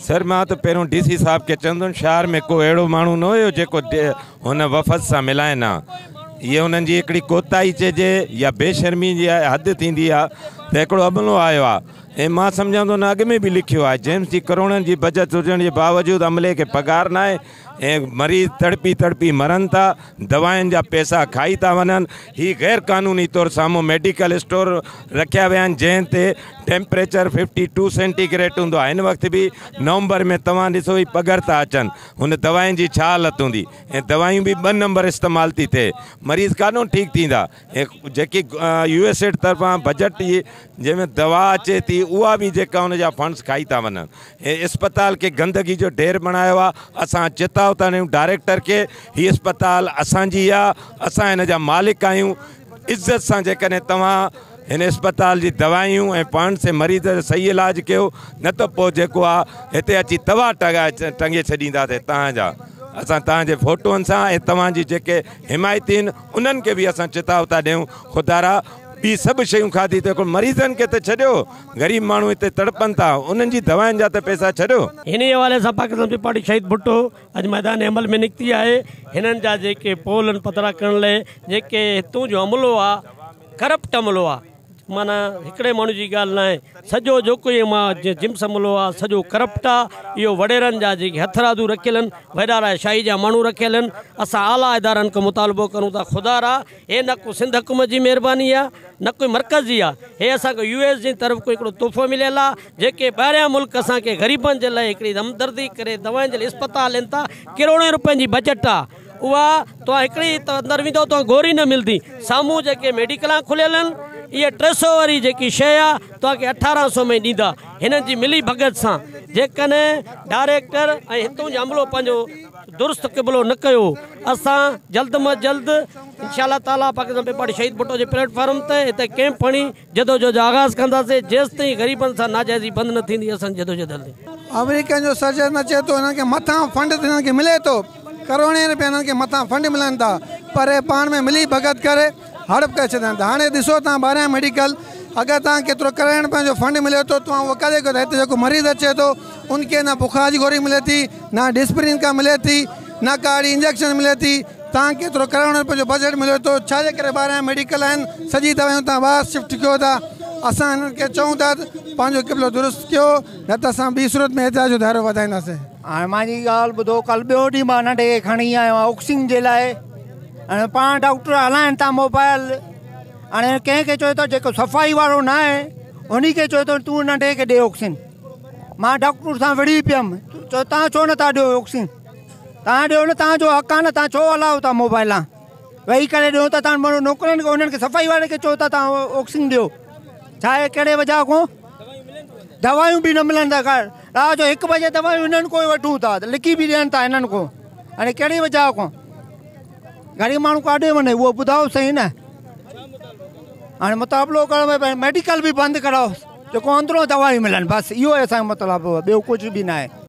سر مان ته پهريون ڊي سي صاحب کي چوندم شهر ۾ ڪو اهڙو ماڻهو نه هيو جيڪو هن وفد سان ملائي نه. اهي انهن جي هڪڙي ڪوتاهي چئجي يا بي شرمي جي حد ٿيندي آهي ته هڪڙو عملو آيو آهي ۽ مان سمجهان ٿو نه اڳ ۾ به لکيو آهي جيمس جي ڪروڙن جي بجيٽ هجڻ جي باوجود عملي کي پگهار ناهي ۽ مريض تڙپي تڙپي مرن ٿا، دوائن جا پئسا کائي ٿا وڃن، هي غير قانوني طور سامهون ميڊيڪل اسٽور رکيا ويا آهن جنهن تي temperature fifty two centi grade هوندو آهي هن وقت به نومبر ۾ توهان ڏسو هي پگهر ٿا اچن هن دوائن جي ڇا حالت هوندي ۽ دوائيون به ٻه نمبر استعمال ٿي ٿئي مريض ڪاڏو ٺيڪ ٿيندا ۽ جيڪي يو ايس ايڊ طرفان بجيٽ جي جنهن ۾ دوا اچي ٿي اها به جيڪا ان جا فنڊس کائي ٿا وڃن ۽ اسپتال کي گندگي جو ڍير بڻايو آهي اسان چتاء ٿا ڏيون ڊائريڪٽر کي هي اسپتال اسان جي آهي اسان هن جا مالڪ آهيون عزت سان جيڪڏهن توهان هن اسپتال جي دوائيون ۽ فنڊس ۽ مريض جو صحيح علاج ڪيو نه ته پوء جيڪو آهي هتي اچي توا ٽنگي ڇڏينداسين توهان جا اسان توهان جي فوٽوئن سان ۽ توهان جي جيڪي حمايتي آهن انهن کي به اسان چتاء ٿا ڏيون خدارا ٻي سڀ شيون کاڌي ته هڪڙو مريضن کي ته ڇڏيو غريب ماڻهو هتي تڙپن ٿا انهن جي دوائن جا ته پئسا ڇڏيو. انهي حوالي سان پاڪستان پيپلز پارٽي شهيد ڀٽو اڄ ميدان عمل ۾ نڪتي آهي هنن جا جيڪي پول آهن پڌرا ڪرڻ لئي جيڪي هتون جو عملو آ ڪرپٽ عملو آ معنيٰ هڪڙي ماڻهو جي ڳالهه ناهي سڄو جيڪو هي مان جمس عملو آ سڄو ڪرپٽ آ اهو وڏيرن جا جيڪي هٿرادو رکيل آهن وڏيرا شاهي جا ماڻهو رکيل آهن اسان اعليٰ ادارن کان مطالبو ڪرون ٿا خدا را هي نه ڪو سنڌ حڪومت جي مهرباني آ نه ڪوئي مرڪز جي آ هي اسان کي يو ايس جي طرف کان هڪڙو تحفو مليل آ جيڪي ٻاهريان ملڪ اسان کي غريبن جي لاء هڪڙي همدردي ڪري دوائن جي لاء اسپتال ڏين ٿا ڪروڙين روپين جي بجيٽ آ اها توهان هڪڙي ته اندر ويندؤ توهان گوري نه ملندي. سامهون جيڪي ميڊيڪلان کليل آهن اهي 300 واري جيڪي شيء آ توهان کي 1800 ۾ ڏيندا هنن جي ملي ڀڳت سان. جيڪڏهن ڊائريڪٽر ۽ هتون جو عملو پنهنجو درست قبلو نه ڪيو اسان جلد م جلد انشاء الله تعالي پاڪستان پيپلز پارٽي شهيد ڀٽو جي پليٽ فارم تي هتي ڪئمپ هڻي جدوجهد جو آغاز ڪنداسين جيستائين غريبن سان ناجائزي بند نه ٿيندي اسان جي جدوجهد هلندي. آمريڪن جو سرجن اچي ٿو هنن کي مٿان فنڊ هنن کي ملي ٿو ڪروڙين رپيا هنن کي مٿان فنڊ ملن ٿا پر هي پاڻ ۾ ملي ڀڳت ڪري هڙپ ڪري ڇڏن ٿا هاڻي ڏسو توهان ٻاهريان ميڊيڪل اگر توهان کي ايترو ڪروڙين رپين جو فنڊ ملي ٿو توهان اهو ڪڏهن ڪيو ٿا هتي جيڪو مريض اچي ٿو ان کي نه بخار جي گوري ملي ٿي نه ڊسپرين ڪا ملي ٿي نه ڪا اهڙي انجيڪشن ملي ٿي توهان کي ايترو ڪروڙين روپين جو بجيٽ ملي ٿو ڇا جي ڪري ٻاهريان ميڊيڪل آهن سڄي دوائيون توهان ٻاهر شفٽ ڪيو ٿا اسان هنن کي چئون ٿا ته پنهنجو قبلو درست ڪيو نه ته اسان ٻي صورت ۾ احتجاج جو دائرو وڌائينداسين. هاڻي مانجي ڳالهه ٻڌو ڪل ٻيو ڏينهن مان ننڍي کي کڻي آيو آهيان آڪسيجن جي لاء هاڻي پاڻ ڊاڪٽر هلائن ٿا موبائل هاڻي ڪنهن کي چوي ٿو جيڪو صفائي وارو نه آهي انهي کي چوي ٿو تون ننڍي کي ڏي آڪسيجن مان ڊاڪٽر سان وڙهي پيم چيو تان ڇو نٿا ڏيو آڪسيجن تان ڏيو نه تان جو حق آ نه تان ڇو هلايو ٿا موبائل ويهي ڪري ڏيو ته تان نوڪرن کي انهن کي صفائي وارن کي چئو ته تان آڪسيجن ڏيو ڇا آهي ڪهڙي وجه کان دوائيون به نه ملن ٿا رات جو هڪ بجي دوائيون انهن کان وٺون ٿا لکي به ڏين ٿا انهن کان هاڻي ڪهڙي وجه کان غريب ماڻهو ڪاڏي وڃي اهو ٻڌايو صحيح نه هاڻي مطالبو ڪرڻ ۾ ميڊيڪل به بند ڪرايو جيڪو اندرون دوائيون ملن بس اهو اسان جو مطالبو آهي ٻيو ڪجهه به نه آهي.